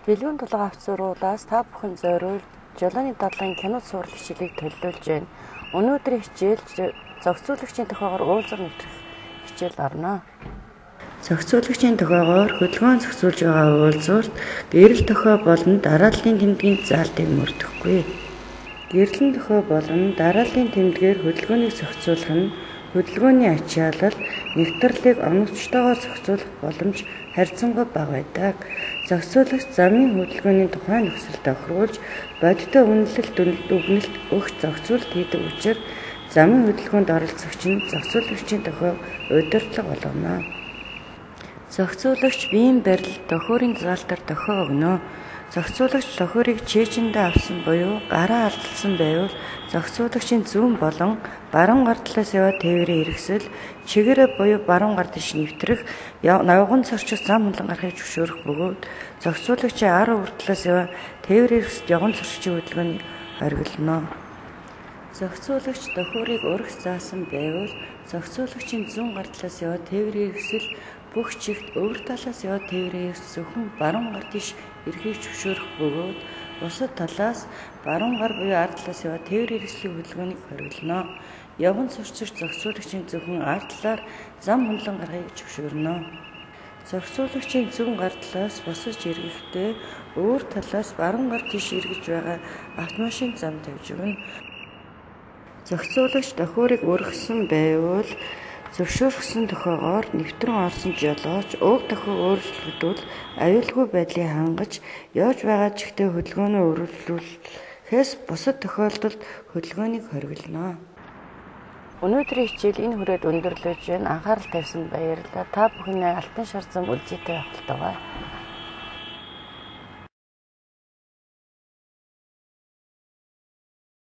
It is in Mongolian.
Дэлгүүн тулгаа авцруулаас та бүхэн зориулж Жолооны дадлан кино цуврал хичээлийг төлөөлж байна. Өнөөдрийн хичээл зохицуулагчийн тохиогоор уулзуур нэвтрэх хичээл орно. Зохицуулагчийн тохиогоор хөдөлгөөн зохицуулж байгаа уулзуурт гэрэл тохио болон дарааллын тэмдгийн заалтыг мөрдөхгүй. Гэрлэн тохио болон дарааллын тэмдгээр хөдөлгөөнийг зохицуулах нь хөдөлгөөний ачаалал, нэгтрлийг оновчтойгоор зохицуулах боломж харьцангуй бага байдаг. Зохицуулагч замын хөдөлгөөний тухайн нөхцөл тохируулж, бодиттой үнэлэлт дүгнэлт өгч зохицуулалт хийдэг учир замын хөдөлгөөнд оролцогч нь зохицуулагчийн тохиог удирдлага болгоно. Зохицуулагч биеийн барил тохиорын заалтаар тохио өгнө. Зохицуулагч тохиорыг чээжиндээ авсан буюу гараа алдсан байвал зохицуулагчийн зүүн болон баруун гар талаас яваа тээврийн хэрэгсэл чигээрээ буюу баруун гар тийш нэвтрэх, явган зорчих зам хөндлөн гарахыг зөвшөөрөх бөгөөд зохицуулагчийн ар өвөр талаас яваа тээврийн хэрэгсэлд явган зорчигчийн хөдөлгөөнийг хориглоно. Зохицуулагч тохиорыг урагш заасан байвал зохицуулагчийн зүүн гар талаас яваа тээврийн хэрэгсэл бүх чигт өвөр талаас яваа тээврийн хэрэгсэл зөвхөн баруун гар тийш ирэхийг зөвшөөрөх бөгөөд бусад талаас баруун гар буюу ар талаас яваа тээврийн хэрэгслийн хөдөлгөөнийг хориглоно. Явган сурцагч зохицуулагчийн зөвхөн ар талаар зам хөндлөн гарахыг зөвшөөрнө. Зохицуулагчийн зүүн гар талаас босож эргэхдээ өөр талаас баруун гар тийш эргэж байгаа автомашин зам тавьж өгнө. Зохицуулагч тохиорыг өргөсөн байвал зөвшөөрсөн тохиогоор нэвтрэн орсон жолооч уг тохиог өөрчлөгдвөл аюулгүй байдлыг хангаж явж байгаа чигтээ хөдөлгөөнөө өргөжлүүлэхээс бусад тохиолдолд хөдөлгөөнийг хориглоно. Өнөөдрийн хичээл энэ хүрээд өндөрлөж байна. Анхаарал тавьсанд баярлалаа. Та бүхний алтан шар зам үлзийтэй байх болтугай.